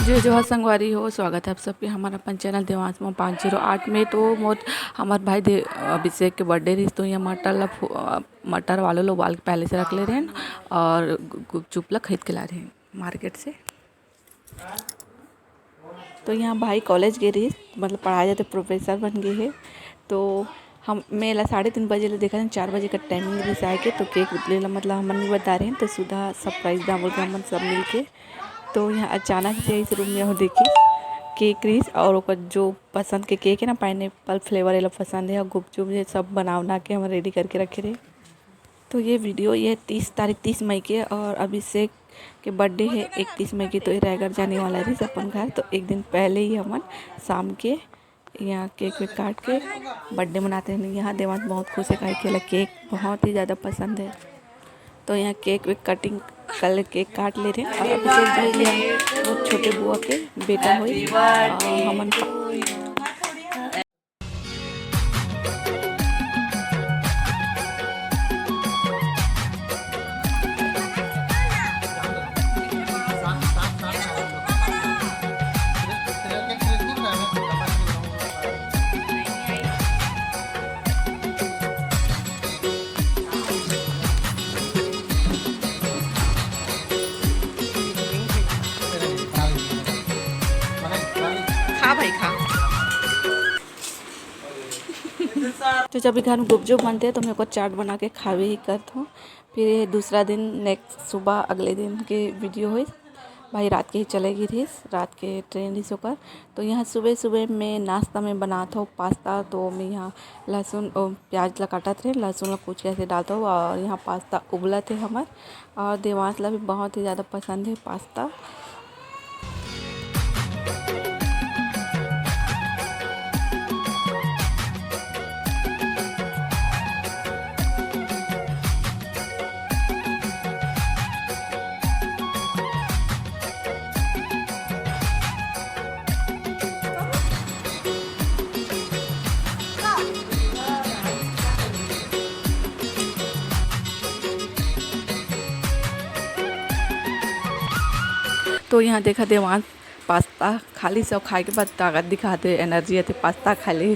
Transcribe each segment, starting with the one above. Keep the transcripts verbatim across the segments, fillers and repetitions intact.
जय जोहार संगवारी हो, स्वागत है आप सबके हमारे अपन चैनल देवांश मॉम पाँच जीरो आठ में। तो मोर, हमार भाई दे-, अभिषेक के बर्थडे रहिस, तो यहाँ मटर ला फु-, अ, मटर आलू ला उबाल के पहले से रख ले रहेन और गु-, गुपचुप ला खरीद के ला रहेन मार्केट से। तो यहाँ भाई कॉलेज गे रहिस, मतलब पढ़ाए जाथे, प्रोफेसर बन गे हे। तो हम, मैं एला साढ़े तीन बजे ले देखत हन, चार बजे का टाइमिंग रहिस आए के। तो केक ले ला, मतलब हमन नहीं बता रहे हैं, तो सुधा सरप्राइज दा बोल के हमन सब मिल के। तो यहाँ अचानक से इस रूम में वो देखिस केक रहिस, और ओकर जो पसंद के केक है ना, पाइनएप्पल फ्लेवर, एला पसंद है, और गुपचुप, ये सब बना उना के हम रेडी करके रखे रहे। तो ये वीडियो ये तीस तारीख, तीस मई के, और अभिषेक के बर्थडे है इकतीस मई के, तो ये रायगढ़ जाने वाला रहिस अपन घर। तो एक दिन पहले ही हमन शाम के यहाँ केक वेक काट के बर्थडे मनाते हैं। यहाँ देवांश बहुत खुश है, काहे कि एला केक बहुत ही ज़्यादा पसंद है। तो यहाँ केक वेक कटिंग कर, केक काट ले रहे हैं। और अभिषेक भाई यहाँ बहुत छोटे बुआ के बेटा होई, और हमन खा भाई, खा। तो जब भी घर में गुपचुप बनते हैं, तो मैं ओकर चाट बना के खावे ही करत हूँ। फिर ये दूसरा दिन, नेक्स्ट सुबह, अगले दिन के वीडियो होइस। भाई रात के ही चले गे रहिस, रात के ट्रेन रहिस ओकर। तो यहाँ सुबह सुबह में नाश्ता में बनात हूँ पास्ता। तो मैं यहाँ लहसुन, ओ, प्याज ला काटत रहे, लहसुन ला कूच के ऐसे डालत हूँ, और यहाँ पास्ता उबलत हे हमर। और देवांश ला भी बहुत ही ज़्यादा पसंद है पास्ता। तो यहाँ देखा देवांश पास्ता खा लिस, सब खाए के बाद ताकत दिखाथे, एनर्जी आथे पास्ता खा ले।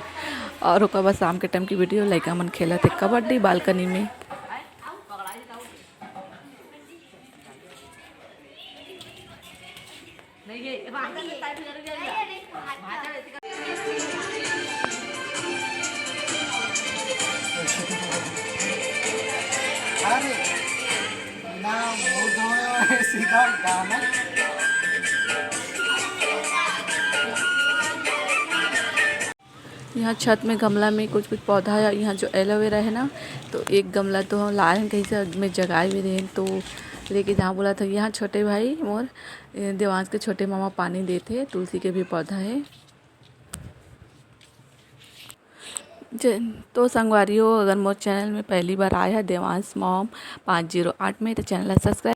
और ओकर बाद शाम के टाइम की वीडियो, लइका मन खेलत हे कबड्डी बालकनी में। अरे, ना मुंह धोए हुए, सीधा गाना। यहाँ छत में गमला में कुछ कुछ पौधा है। यहाँ जो एलोवेरा है ना, तो एक गमला तो हम लाए हैं कहीं से, में जगाए भी रहे हैं, तो लेके जहाँ बोला था। यहाँ छोटे भाई मोर, ए, देवांश के छोटे मामा पानी देथे तुलसी के भी पौधा है। ज-, तो संगवारी हो, अगर मोर चैनल में पहली बार आए है देवांश मॉम पाँच जीरो आठ में, तो चैनल ला सब्सक्राइब